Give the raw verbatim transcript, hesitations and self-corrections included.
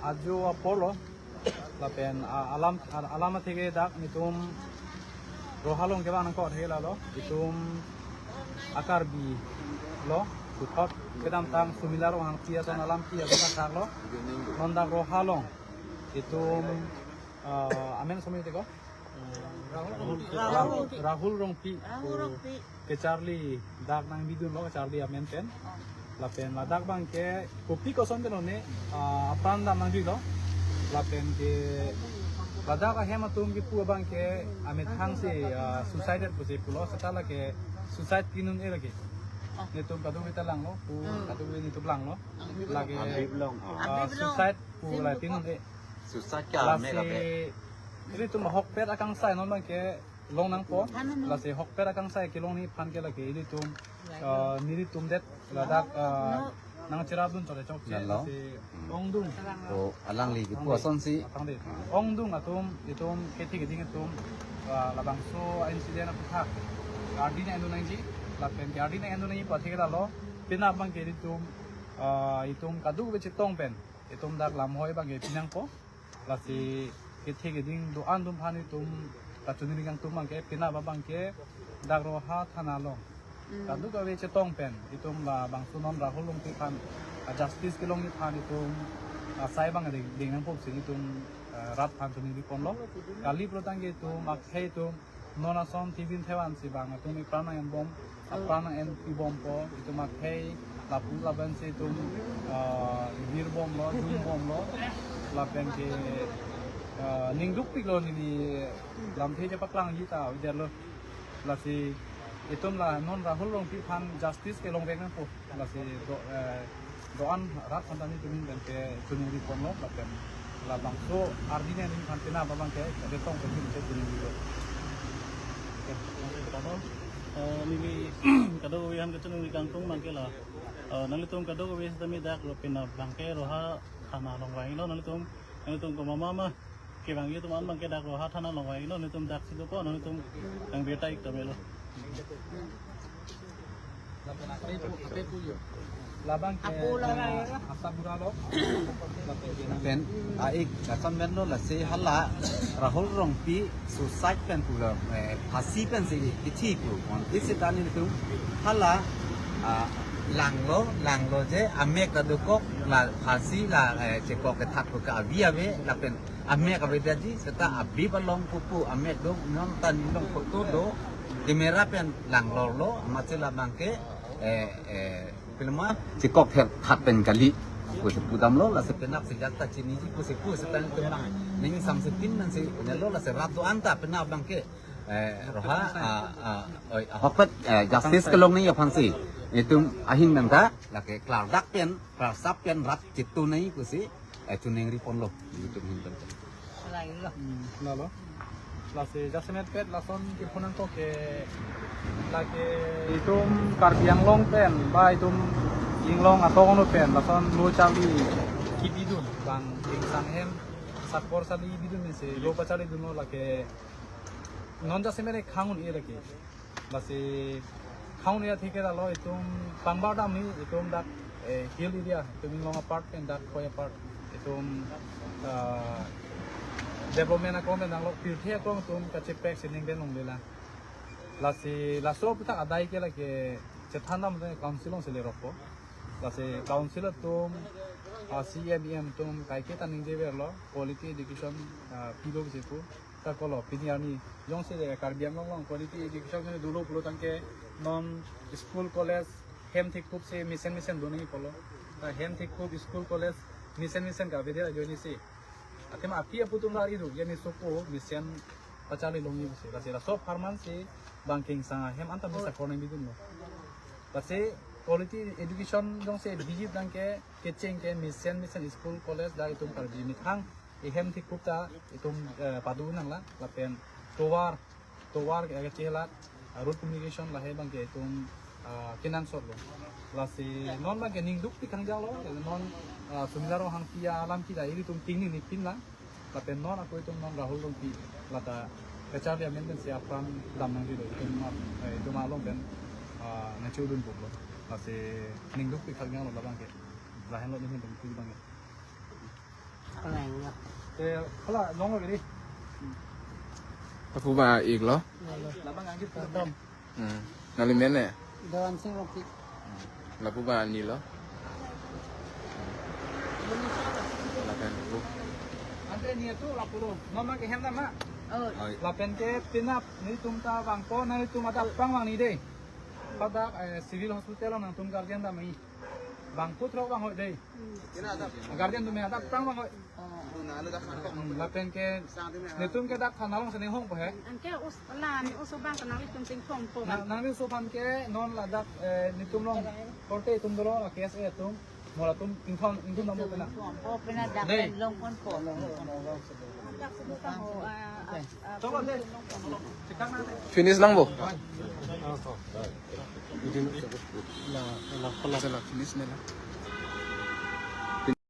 Ajo apor lo, lapen a-, alam a-, alam atheke dak netum Roha along kevang nangkok atheke lalo, itum a-Karbi lo, puthot kedamtang Sumila Ronghangpi ason alam pi ason athak lo, non dak Roha along itum, ah, amen sumi tiko? Rahul Rongpi. Rahul Rongpi. Rahul Rongpi. Kacharli dak nangbidun lo, kacharli amen pen. Lapen ladak abangke kopi koson pen one, ah, apran dam nangjuilo. Lapen ke ladak ahem atum kipu abangke amethang si, ah, suicided pusi pulo, seta lake suicide pinun-e lake. Netum kadokave ta langlo, pu Hmm. kadokave netum langlo. Lake, Abib long. Ah. ah, Abib long. Suicide pu la pinun-e. Suicide ke amek abe. Lasi ilitum ahokpet akangsai non abangke long nangpo. Lasi ahokpet akangsai kelongji aphan ke lake ilitum, ah, nelitum det ladak, ah, nangcherapdun chokche chokche. Lalo. Lasi Hmm. ongdung. O, alangli kipu Ongdung. asonsi. Atang de. Ongdung atum, itum kethe keding atum, ah, labangso incident aputhak ardi nang-endun nangji, lapen ke ardi nang-endun nangji pu atheke lalo, penap abangke ilitum, ah, itum kadokave chetong pen itum dak lamhoi abangke pinangpo. Lasi kethe keding do-an atum aphan itum kachiningri kangtung abangke, penap abangke dak Roha thana along. Hmm. Kadokave chetong pen itum labangso non Rahul Rongpi aphan, ah, justice kelongji aphan itum, ah, sai abang ding, ding nangpo pusi itum, ah, rat aphan chiningri ponlo. Kali pulo tangte itum akhei atum non ason thibin thevan si bang atum ipran nang-enbom, apran nang-enpibompo, itum akhei lapu laban si itum, ah, virbomlo, jumbomlo, lapen ke, ah, ningdukpiklo neli lamthe chepaklangji ta avedetlo. Lasi itum la non Rahul Rongpi aphan justice kelongvek nangpo. Lasi do, eh, do-an rat aphan ta netum pen ke chiningri ponlo, lapen labangso ardi nang-endun aphan penap abangke chetong pen ke chiningrilo. Oke, thank you, Baba. Eh, neli kadokave aphan kachiningri kangtung abangke la, eh, nanglitum kadokave setame dak lo penap abangke Roha thana along vanglo, nanglitum, nanglitum komat ma kevangji atum an abangke dak Roha thana along vanglo, netum dak si dopo, netum nang beta ik tamelo. Labang ke Apo la na raya. Asa bura lo. Pen, a-ik, kason pen lo lasi hala Rahul Rongpi suicide pen pulo, eh, phasi pensi kithi pu. Isi ta netum hala, ah, langlo, langlo je amek ta dokok la phasi la, eh, chekok kethat pu ke avi ave lapen amek avedetji, seta Abib along pupu amek do, non ta neli along photo do, camera pen langlorlo, amatsi labang ke, eh, eh, pilma, chekok ther khat pen kali, pusi pudamlo, lasi penap si jak ta chiniji pusi pu, seta netum nang ning samse tin nangsi nelo, lasi rat do-an ta penap abang ke, eh, Roha, ah, ah, oi, ahokpet, eh, justice kelongji aphansi, itum ahin pen ta, lake klardak pen, klarsap pen rat chitu nai pusi, eh, chiningri ponlo, itum ahin pen. Lain lo. Hmm, lalo. Lasi jasemet pet lason kipu nangkok ke lake itum Karbi Anglong pen, ba itum Inglong atong pen, lason lo charli kibidun, bang ingsang hem, sakor sali bidun si, lo pacharlidunlo lake non jasemet khang un-e lake. Lasi khang un-e atheke lalo itum pangbar damji itum dak, eh, hill area, itum Inglong apart pen dak koi apart, itum, ah, development akong pen nanglo pirthe akong itum kachepek sining pen longlelang. Lasi laso aputhak adai ke lake chethan dam council alongsi lerokpo. Lasi council atum, ah, C E M, E M atum kaike ta ningjeverlo, quality education, ah, pilo pusi pu. Ta kolo, pini arni jongsi le Karbi Anglong along quality education dolo pulo tangte non school college hem thikphup si mesen mesen do nangji pulo. Ta hem thikphup school college mesen mesen ke avedet ajoine si. Athema api apo atum ri do, ya ne sopo mesen pacharli longji pusi. Lasi laso apharman si bang ke ingsang ahem anta mesen sakor nangbidunlo. Lasi quality education jongsi bijit abang ke kecheng ke mesen mesen school college dak itum Karbi methang ahem thikphup ta itum, eh, padu nanglang, lapen tovar, tovar ke, eh, chelat, ah, road communication lahai abang ke itum, ah, kenangsotlo. Lasi non abang ke ningdukpik kangjalo, non, ah, Sumila Ronghangpi alam kita ilitum tingning ni pinlang, lapen non ako itum non Rahul Rongpi lata kacharli amen pensi apran dam nangjuilo, itum, eh, itum along pen, ah, nangchodunbomlo. Lasi ningdukpik kangjalo labang ke. Lahenlo ningdukpik abang ke. Te, hala, long lo, ready? Lapu abang ik lo? Labang angkit. Dam. Hmm. Nangli men ne? Dewan Sing Rongpi. Hmm. Lapu abang ni lo? Lapen lapu. Ante ni tu lapu lo. Mama ke hem nama? Oh. Oi. Lapen ke pinap netum ta vangpo, netum adap abang vang ni dei. Pada, eh, civil hospital nangtum guardian dam ni. Bang puthot vang hoi dei. Guardian atum adap abang vang hoi. Hmm, lapen ke netum ke dak thana along si ning hongpo he. Anke us lan us abang ke nanglitum sing hongpo. Na, nangli uso aphan ke non ladak, eh, netum along korte atum dolo, K S A atum. Mo latum ingthon, ingthon nang hongpo na. Hongpo pena dak. Dei. Pen longponpo. Dak si dak ho, ah, ah, ah. Coba dei. Chekang na dei. Finish lang bo. La, la, la. Finish ne la.